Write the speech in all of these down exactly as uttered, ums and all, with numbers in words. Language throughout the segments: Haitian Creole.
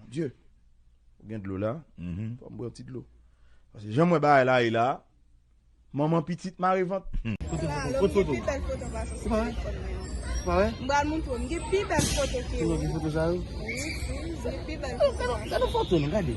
Dye. Ou gen dlo la? Mhm. Fò m bwè yon ti dlo. Paske jan m wè bagay la ye la, manman pitit mare vant. Foto, foto, foto, foto. Pi bèl foto pase sou telefòn mwen an. Se pa vre? M pral montre w. M gen pi bèl foto ke ou. Ou gen foto sa yo? Wi, wi, m gen pi bèl foto. Gade, gade foto nou, gade.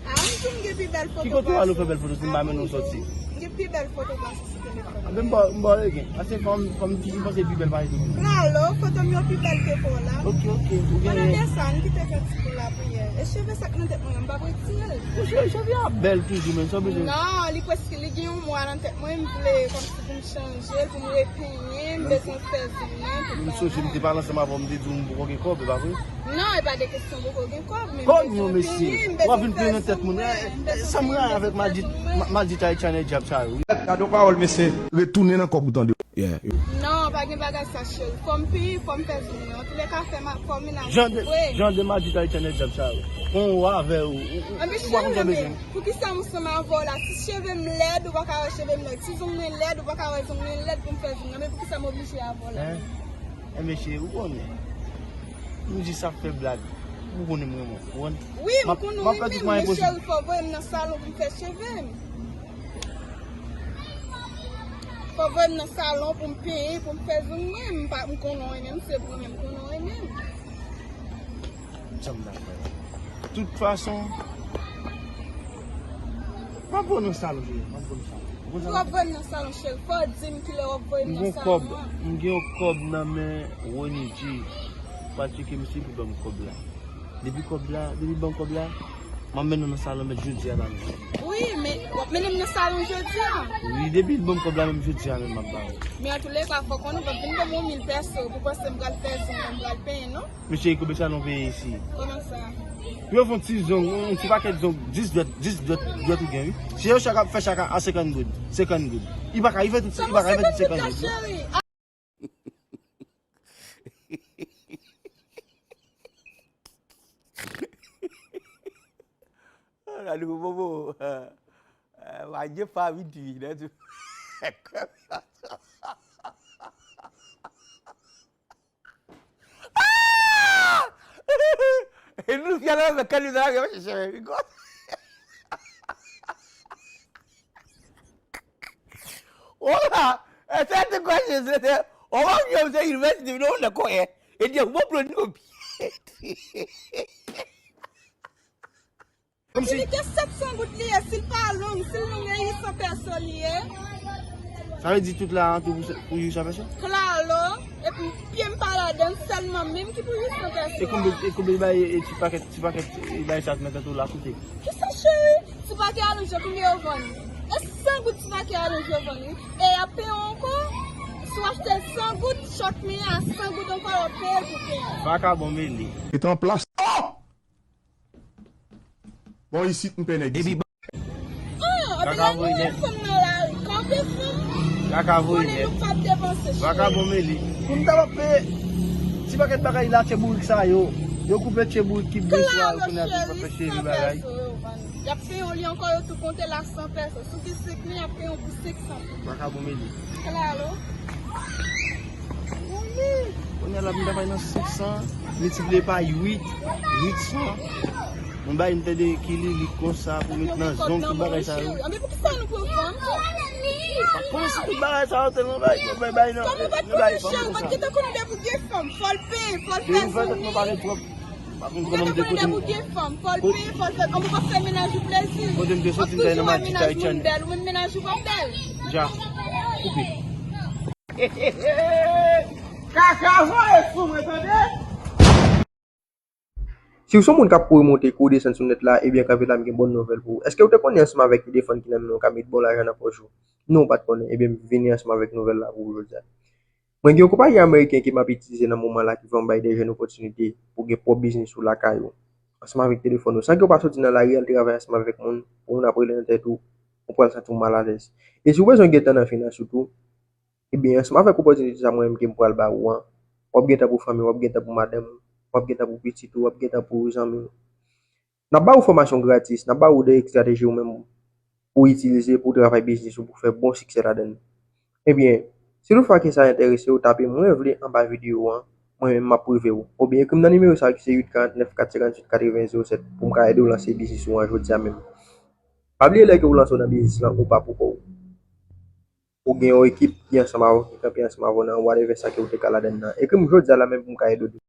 A, m di w m gen pi bèl foto pase w. Ki kote w al ou fè bèl foto si m pa mennen w sòti? M gen pi bèl foto pase w sou telefòn mwen. Anben m ba, m ba w legen. Ase fò m, fò m toujou panse pi bèl pase tout. Klalo, foto m yo pi bèl ke pa w la. Ok, ok. Ou gen... Pandan de sa, n kite kè ti kou lapriyè. E cheve sa k nan tèt mwen an, m p ap retire l. Ou cheve, cheve a bèl toujou, men sa w bezwen. Non, li prèske, li gen yon mwa nan tèt mwen, m vle kòmsi pou m chanje l, pou m repenyen, m bezwen fè zong nan, tout bagay. M sonje m te pale ansanm avè w, m te di w m poko gen kòb, e pa vre? Non, e pa de kesyon poko gen kòb, men m bezwen penyen, m bezwen fè zong mwen, m bezwen penyen, m bezwen fè zong mwen. Sa m rayi avèk Madjit, Ma-, Madjit Ayiti Channel Djab sa yo. Gade yon pawòl, mesye. Retounen nan kòb ou tande. Yeah. Non, pa gen bagay sa, cheri. Fò m penyen, fò m fè zong mwen. Antoulèka, fè ma-, fò mennaj mwen vre. Jan de, jan de Madjit Ayiti Channel Djab sa yo. Kon w avè w, ou, ou, ou pa konn sa w bezwen. Poukisa m ansanm avè w la? Si cheve m lèd, ou pa ka wè cheve m lèd. Si zong mwen lèd, ou pa ka wè zong mwen lèd pou m fè zong nan. Men poukisa m oblije avè w la menm? Hein? Eh, mesye, ou konnen. M jis ap fè blag. Ou konnen m renmen w, ou konprann? Wi, m konnen w renmen m, men cheri, fò w voye m nan salon pou m fè cheve m. Fò w voye m nan salon pou m penyen, pou m fè zong mwen. M pa, m konnen w renmen m, se pou mwen, m konnen w renmen m. Janm nan fè. Tout fason, m ap voye w nan salon, cheri. M ap voye w nan salon. Ou konn sa? W ap voye m nan salon, cheri. Fò w di m kilè w ap voye m nan salon an. M gen yon kòb nan men Rony G. W al tcheke misye pou ban m kòb la. Depi kòb la, depi ban m kòb la, m ap mennen w nan salon, men jodi a la menm. Wi, men w ap mennen m nan salon jodi a? Wi, depi l ban m kòb la, menm jodi a menm m ap ba w. Men antoulèka, fò w konnen w p ap vin ban m yon mil pèso pou panse m pral fè zong, m pral penyen, non? Mesye, konbyen sa nou peye isi? Kòman sa? Yo fè yon ti zong, yon ti pakèt zong, dis dwèt, dis dwèt, dwèt ou gen, wi. Si yo chak ap fè chak a, a senkant goud, senkant goud. Li pa ka rive tout, li pa ka rive tout senkant goud, non. Gade pou bobo. Wadye pa vin di nan tou. E nou fè la, men kan nou ta fè chèche men wi. Ola, e se te kwa se se te. O mwen yo se inivèsite nou nan koye. E di bon plan nou. Kòmsi li te sèt san goud li ye, si l pa long, si l long e uit san pèso li ye. Sa vle di tout la an tou pou, pou uit san pèso? Klalo, epi pye m pa ladan l, sèlman men m ki pou uit san pèso. E konbyen, e konbyen bay e ti pakèt, ti pakèt, e, bay sa k nan tèt ou la koute? Kisa cheri? Ti pake alonje konbyen yo vann? E san goud ti pake alonje yo vann wi. E y ap peye w ankò. Si w achte l san goud, chòk men a san goud ankò w ap peye l pou peye. Vakabon mele. Rete an plas. Oh! Bon, isit m pè nèg isit. Oh, anpil anpil fanm nan lari. Kanpe fanm. Konnen nou p ap depanse cheri. Vakabon mele. Pou m ta p ap peye ti pakèt bagay la, tchè bourik sa yo. Yo koupe tchè bourik ki blese a, yo konnen a tou fè cheri bagay. Y ap peye w li ankò, yo tou konte la san pèso. Si w gen senk mil, y ap peye w pou senk san. Vakabon mele. Klalo. Kounye a la, m ta bay nan senk san, miltipliye pa uit, uit san. Yon bagay m tande ki lirik konsa pou met nan zong, tout bagay sa yo. Anben poukisa nou pran fanm? Kòman si tout bagay sa yo tèlman bay, bay, bay nan, nan bay fanm konsa. Kòman pa t konnen cheri, w pa t gentan konnen depi w gen fanm, fò l peye, fò l fè zong li. Depi w fè tèt mwen pale twòp. Pa konn kòman m te kote m. Kote m te soti, m te nan Madjita Echan. Ou menm mennaj ou pa bèl. Ja. Koupe. Kaka voye sou mwen, tande? Si w se yon moun k ap kouri monte, kouri desann sou nèt la, ebyen, kanpe la, m gen bòn nouvèl pou ou. Èske w te konnen ansanm avèk telefòn ki nan men w ka met bon lajan nan pòch ou? Non, w pa t konnen. Ebyen, m vini ansanm avèk nouvèl la pou ou jodi a. Mwen gen yon konpayi ameriken ke m ap itilize nan moman la ki vrèman bay de jèn opòtinite pou gen pwòp biznis ou lakay ou. Ansanm avèk telefòn ou. San ke w pa soti nan lari al travay ansanm avèk moun, pou moun ap rele nan tèt ou, ou pral santi w malalèz. E si w bezwen gen tan nan finans ou tou, ebyen, ansanm avèk opòtinite sa mwen menm ke m pral ba ou an, w ap gen tan pou fanmi w, w ap gen tan pou madanm ou, w ap gen tan pou pitit ou, w ap gen tan pou zanmi w. N ap ba ou fòmasyon gratis, n ap ba ou de estrateji ou menm pou w itilize pou w travay biznis ou, pou w fè bon siksè ladan l. Ebyen, si toutfwa ke sa enterese w, tape mwen vle anba videyo an, mwen menm m ap prive w. Oubyen ekri m nan nimewo sa ki se uit karant nèf kat senkann uit katreven zewo sèt pou m ka ede w lanse biznis ou an jodi a menm. Pa bliye lè ke w lanse w nan biznis lan, ou pa pou kò w. Ou gen yon ekip ki ansanm avè w, ki kanpe ansanm avè w nan whatever sa ke w te ka ladann nan. Ekri m jodi a la menm pou m ka ede w.